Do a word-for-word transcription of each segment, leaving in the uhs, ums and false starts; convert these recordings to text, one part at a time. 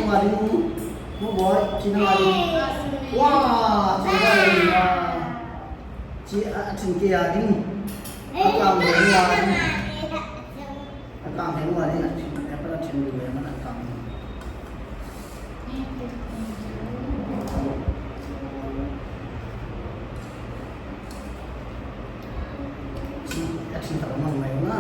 Nga ding, mo boy, chi na nga ding. Wa, chi na nga ding. Chi a, a chin ke a ding. A kang ding nga ding. A kang ding nga ding, a chin, a pa chin ding nga a kang. Chi a chin ta ma ngai na.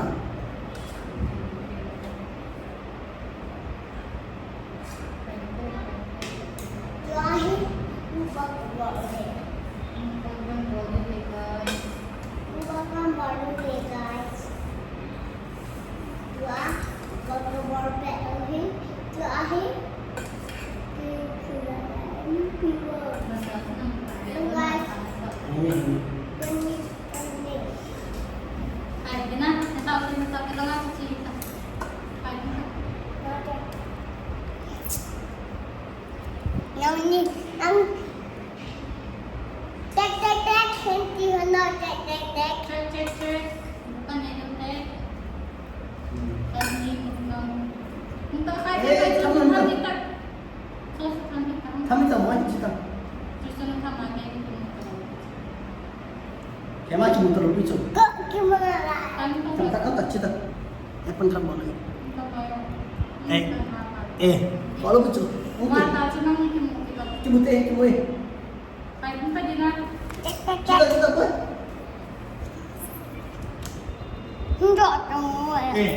Nang ni, nang. Tek, tek, tek, henti hana, tek, tek, tek. Tek, tek, tek. Bukan ni, tek. Kan ni, nang. Minta kai, eh, kai, tama, tama, tama. Tama, tama, tama. Kema kimu talou pi chu. Ko kimu la. Tam ta, tam ta, chita. Eh, pan tham bol. Eh. Eh. Follow pi chu. Okay. Kimu te, kimu eh. Chita, chita, boy. Ndoh tong mo eh. Eh.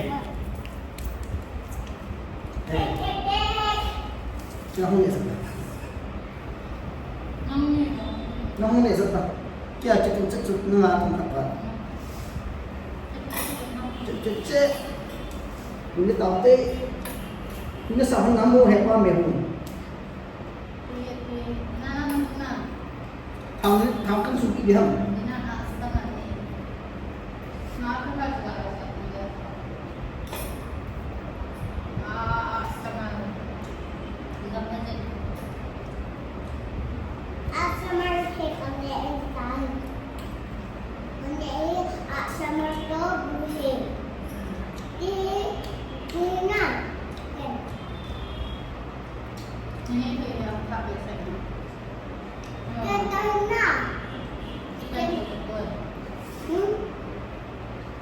Eh. Kya hung le sakta? Nang hung le sakta? Kya che tum che tum na tum khat pa. Che che che. Ni tao te. Ni sa hung na mo he pa me hung. Thang, thang kan suki di ham. Chicken tutul. Hmm?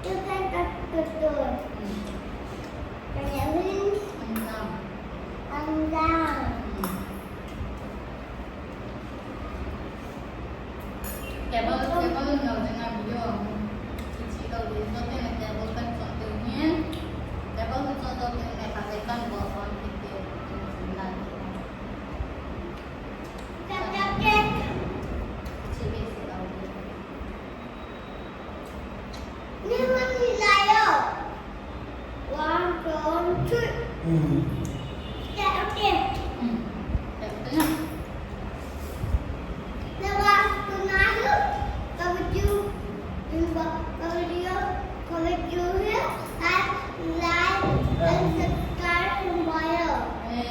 Chicken tutul. Hmm. Kaya wings. Rendang. Rendang. Hmm. Table, table nau jana video. Chichi kau di so te table kan so te ni. Table kan so te ne ka kan bo on kit te. Chichi kau di. One, two, three. Hmm.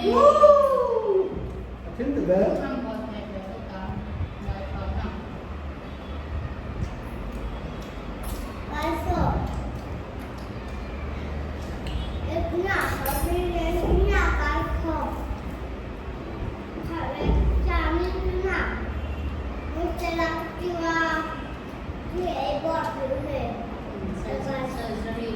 Woo! Ring the bell. Surgery.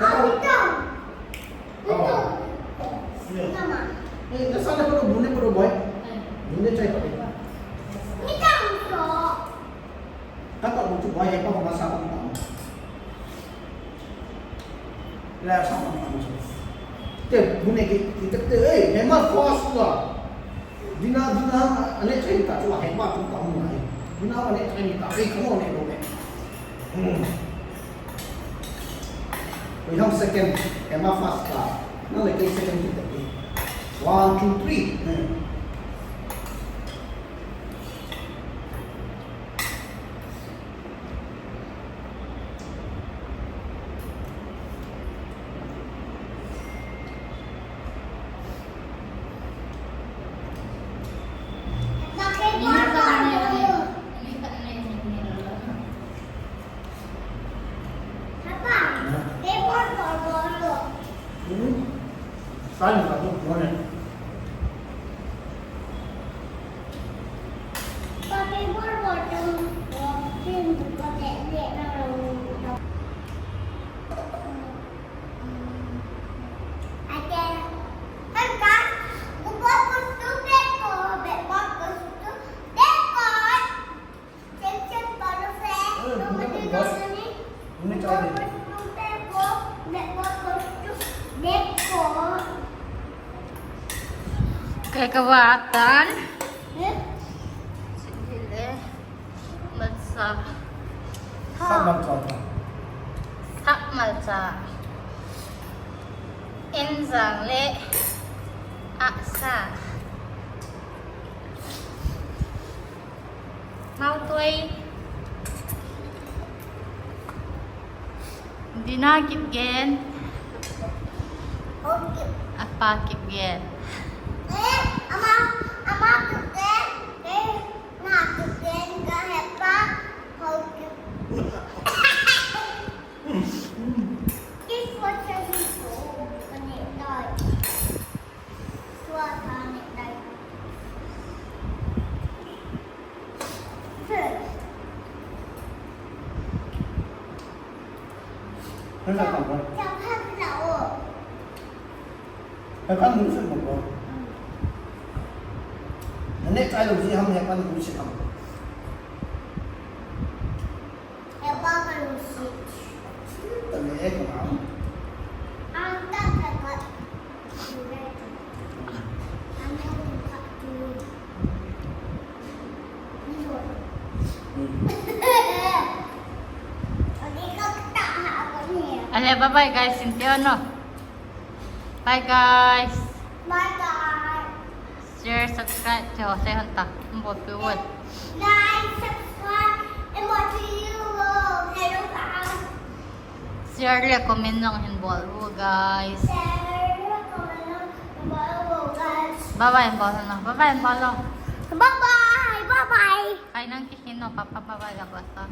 Kata. Oh. Ni tong. Ni tong. Ni tong. Eh, nasa na puro bune puro boy. Bune chai pati. Ni tong so. Kata bu chu boy he pa ko masa ko ta. La sa ko ta. Te bune ki, ki te, eh, he ma force la. Dina, dina, ane chai ta chu, hei ma chu ta mu nai. Dina, ane chai ta, ei, come on, ei, come on. Hmm. We have second, hei ma first ta. Na le kei second ki ta. One, two, three. Hmm. Kavatan. Chilli le. Malcha. Sap malcha. Sap malcha. Injang le. Asa. Mautui. Dina Kipgen. Apa Kipgen. Eh, ama, ama Kipgen. Eh, na Kipgen ka hepa. Hau Kipgen. This was a little, and it died. Ale, bye bye guys, Cynthia no. Bye guys. Bye guys. Share, subscribe, che ho se hanta. Bol pe oi. Like, subscribe, and what do you want? Hello, guys. Share le comment jong hin bol u, guys. Share le comment jong hin bol u, guys. Bye bye bol no. Bye bye bol no. Bye bye. Bye bye. Kai nang kihin no, papa bye bye ka bol ta.